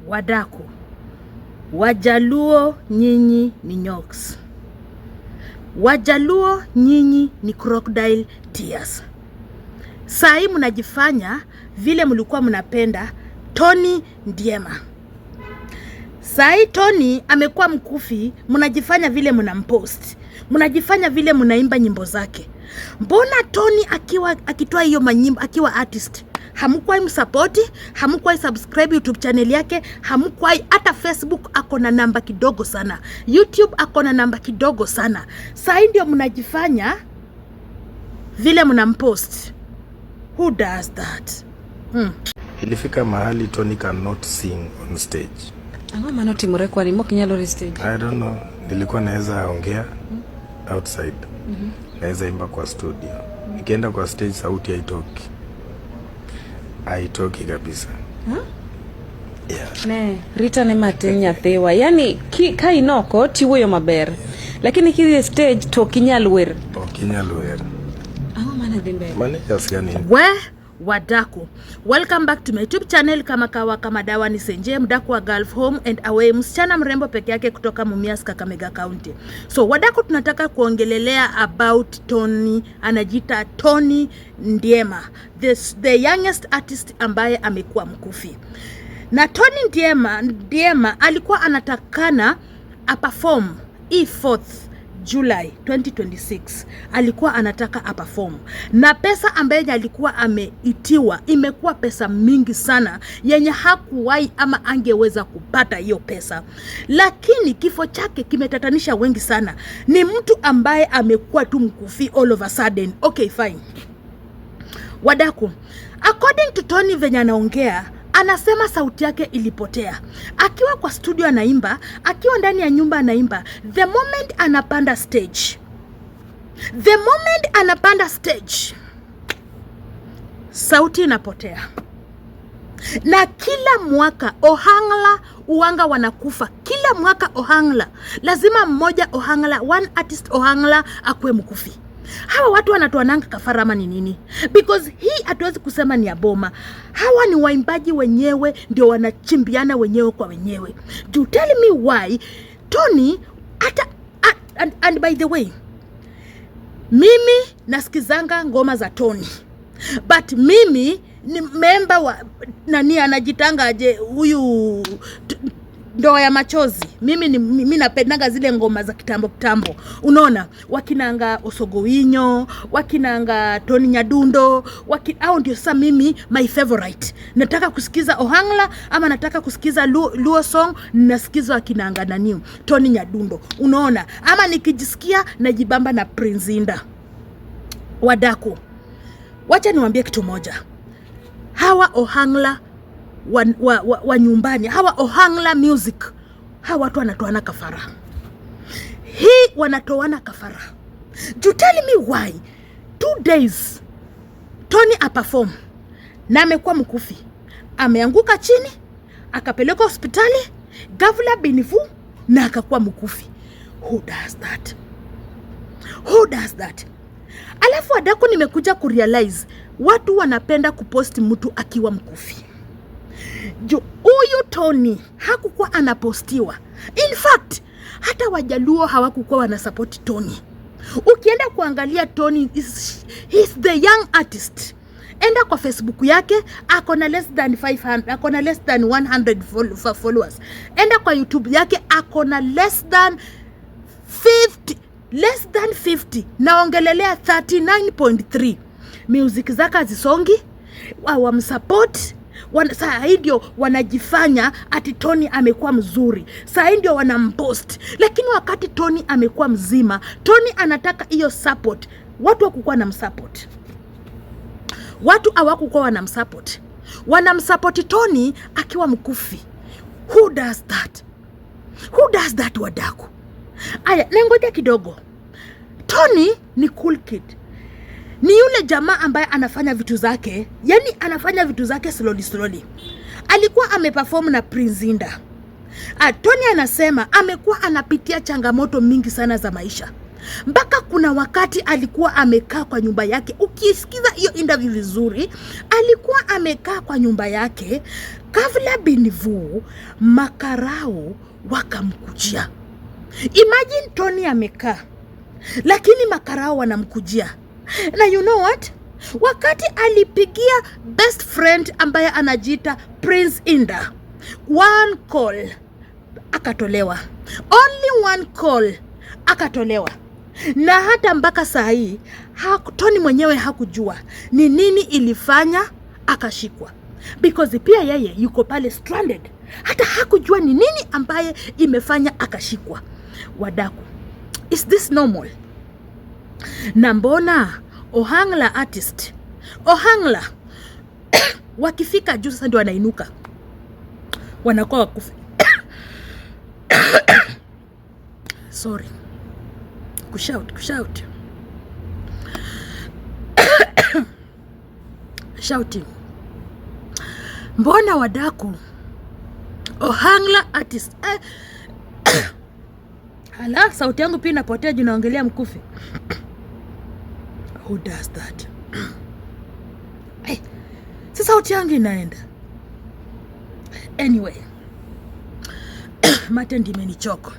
Wadaku, Wajaluo nyinyi ni nyoks. Wajaluo nyinyi ni crocodile tears. Saa hii mnajifanya vile mlikuwa mnapenda Tony Ndiema. Saa hii Tony amekuwa mkufi, mnajifanya vile mnampost, mnajifanya vile mnaimba nyimbo zake. Mbona Tony akiwa akitoa hiyo manyimbo akiwa artist hamkuwahi msapoti, hamkuwahi subscribe YouTube channel yake, hamkuwahi hata Facebook ako na namba kidogo sana, YouTube ako na namba kidogo sana. Saa hii ndio mnajifanya vile mnampost. Who does that? Ilifika mahali Tony cannot sing on stage. Ang'o manotimore kwani mok inyalo stage? I don't know. Nilikuwa naweza ongea outside. Naweza imba kwa studio. Nikienda kwa stage sauti haitoki. Haitoki kabisa. Yeah. Ne, rita ne matin nyathiwa. Yani ki, ka inoko tiwuoyo maber. Lakini kidhi e stage to ok inyal wer. Ok inyal wer. Ang'o mane dhi mbele? Managers gani? We wadaku, welcome back to my YouTube channel. Kama kawa kama dawa ni Senje mdaku wa Gulf Home and Away, msichana mrembo peke yake kutoka Mumias, Kakamega County. So wadaku, tunataka kuongelelea about Tony, anajiita Tony Ndiema, the youngest artist ambaye amekuwa mkufi. Na Tony Ndiema alikuwa anatakana aperform hii 4th July 2026, alikuwa anataka aperform, na pesa ambaye alikuwa ameitiwa imekuwa pesa mingi sana yenye hakuwahi ama angeweza kupata hiyo pesa, lakini kifo chake kimetatanisha wengi sana. Ni mtu ambaye amekuwa tu mkufi all of a sudden. Okay, fine. Wadaku, according to Tony venye anaongea, anasema sauti yake ilipotea akiwa kwa studio anaimba, akiwa ndani ya nyumba anaimba. The moment anapanda stage, the moment anapanda stage, sauti inapotea. Na kila mwaka Ohangla uwanga wanakufa. Kila mwaka Ohangla lazima mmoja Ohangla, one artist Ohangla akuwe mkufi. Hawa watu wanatoananga kafara ama ni nini? Because hii hatuwezi kusema ni ya boma. Hawa ni waimbaji wenyewe ndio wanachimbiana wenyewe kwa wenyewe. Do tell me why Tony hata and by the way, mimi nasikizanga ngoma za Tony, but mimi ni member wa nani, anajitanga aje huyu, Ndoa ya Machozi. Mimi napendanga zile ngoma za kitambo kitambo, unaona, wakinanga Osogowinyo, wakinanga Tony Nyadundo, au ndio sasa mimi my favorite. Nataka kusikiza Ohangla ama nataka kusikiza Luo song, nasikiza wakinanga nani, Tony Nyadundo, unaona, ama nikijisikia najibamba na Prince Indah. Wadaku, wacha niwaambie kitu moja. Hawa Ohangla wa nyumbani, hawa Ohangla music, hawa watu wanatoana kafara. Hii wanatoana kafara. You tell me why 2 days Tony aperform na amekuwa mkufi, ameanguka chini, akapelekwa hospitali ghafla binifu na akakuwa mkufi. Who does that? Who does that? Alafu wadaku, nimekuja kurealize watu wanapenda kupost mtu akiwa mkufi. Juu huyu Tony hakukuwa anapostiwa. In fact, hata Wajaluo hawakukuwa wanasupport Tony. Ukienda kuangalia Tony he's the young artist. Enda kwa Facebook yake ako na less than 500, ako na less than 100 followers. Enda kwa YouTube yake ako na less than 50, less than 50, naongelelea 39.3. Music zake hazisongi, wamsupport. Saa hii ndio wanajifanya ati Tony amekuwa mzuri, saa hii ndio wanampost, lakini wakati Tony amekuwa mzima, Tony anataka hiyo support, watu hawakukuwa na msupport, watu hawakukuwa wanamsupport, wanamsupport Tony akiwa mkufi. Who does that? Who does that, wadaku? Aya, nengoja kidogo. Tony ni cool kid, ni yule jamaa ambaye anafanya vitu zake, yani anafanya vitu zake slowly slowly. Alikuwa ameperform na Prince Indah. Ah, Tony anasema amekuwa anapitia changamoto mingi sana za maisha. Mpaka kuna wakati alikuwa amekaa kwa nyumba yake. Ukisikiza hiyo interview vizuri, alikuwa amekaa kwa nyumba yake, ghafla bin vuu, makarao wakamkujia. Imagine Tony amekaa, lakini makarao wanamkujia. Na you know what? Wakati alipigia best friend ambaye anajiita Prince Inda, one call akatolewa, only one call akatolewa. Na hata mpaka saa hii Tony mwenyewe hakujua ni nini ilifanya akashikwa, because pia yeye yuko pale stranded, hata hakujua ni nini ambaye imefanya akashikwa. Wadaku, is this normal? Na mbona Ohangla artist, Ohangla wakifika juu sasa ndio wanainuka, wanakuwa wakufi. Sorry, kushout kushout shouting. Mbona wadaku Ohangla artist Hala, sauti yangu pia inapotea juu naongelea mkufi. Who does that? Hey, si sauti yangu inaenda. Anyway, mate ndimenichoko.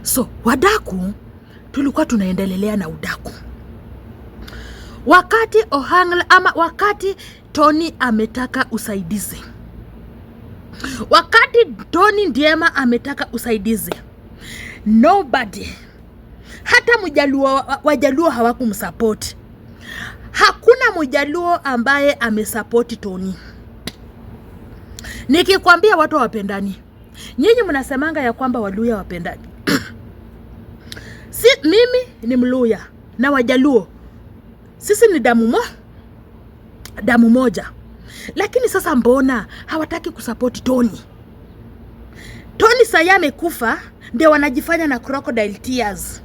So wadaku tulikuwa tunaendelelea na udaku wakati Ohangla ama wakati Tony ametaka usaidizi, wakati Tony Ndiema ametaka usaidizi, nobody, hata mjaluo, Wajaluo hawakumsupport. Hakuna mjaluo ambaye amesupport Tony. Nikikwambia watu hawapendani, nyinyi mnasemanga ya kwamba Waluya wapendani. Si mimi ni Mluya na Wajaluo, sisi ni damu moja, lakini sasa mbona hawataki kusupport Tony? Tony sasa amekufa, ndio wanajifanya na crocodile tears.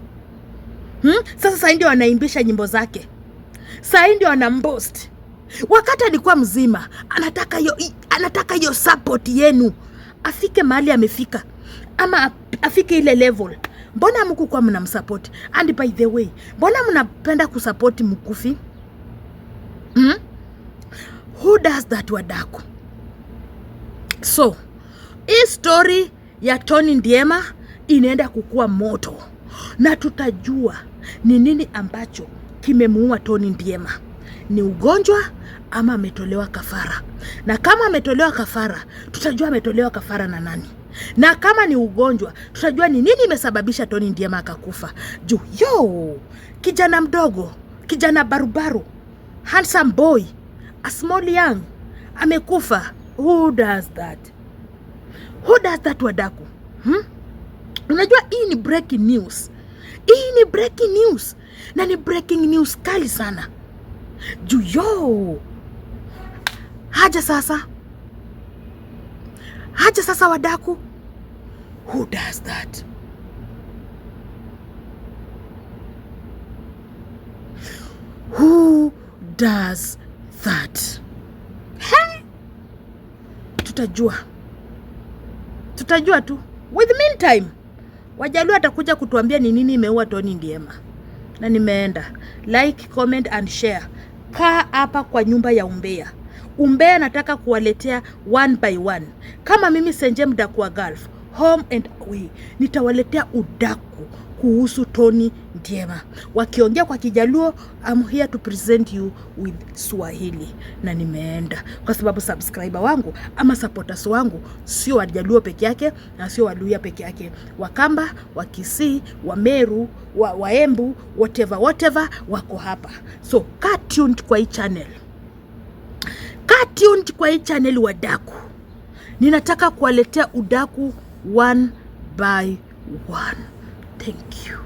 Sasa sasa ndio wanaimbisha nyimbo zake, sasa ndio wanamboast. Wakati alikuwa mzima, anataka hiyo support yenu, afike mahali amefika, ama afike ile level. Mbona mkukuwa mnamsupport? And by the way, mbona mnapenda kusupport mkufi? Who does that, wadaku? So hii story ya Tony Ndiema inaenda kukua moto na tutajua ni nini ambacho kimemuua Tony Ndiema. Ni ugonjwa ama ametolewa kafara? Na kama ametolewa kafara, tutajua ametolewa kafara na nani. Na kama ni ugonjwa, tutajua ni nini imesababisha Tony Ndiema akakufa. Juu yo kijana mdogo, kijana barubaru, handsome boy, a small young amekufa. Who does that? Who does that, wadaku? Unajua hii ni breaking news. Hii ni breaking news na ni breaking news kali sana. Juu yo haja sasa, haja sasa wadaku. Who does that? Who does that? He? Tutajua, tutajua tu. With meantime, Wajaluo atakuja kutuambia ni nini imeua Tony Ndiema. Na nimeenda like, comment and share. Kaa hapa kwa nyumba ya umbea. Umbea nataka kuwaletea one by one. Kama mimi Senje Mdaku wa Gulf, home and away, nitawaletea udaku kuhusu Tony Ndiema. Wakiongea kwa Kijaluo, I'm here to present you with Swahili. Na nimeenda kwa sababu subscriber wangu ama supporters wangu sio Wajaluo peke yake na sio Waluya peke yake, Wakamba, Wakisii, Wameru, Waembu, whatever whatever wako hapa. So kaa tuned kwa hii channel, kaa tuned kwa hii channel wadaku. Ninataka kuwaletea udaku one by one. Thank you.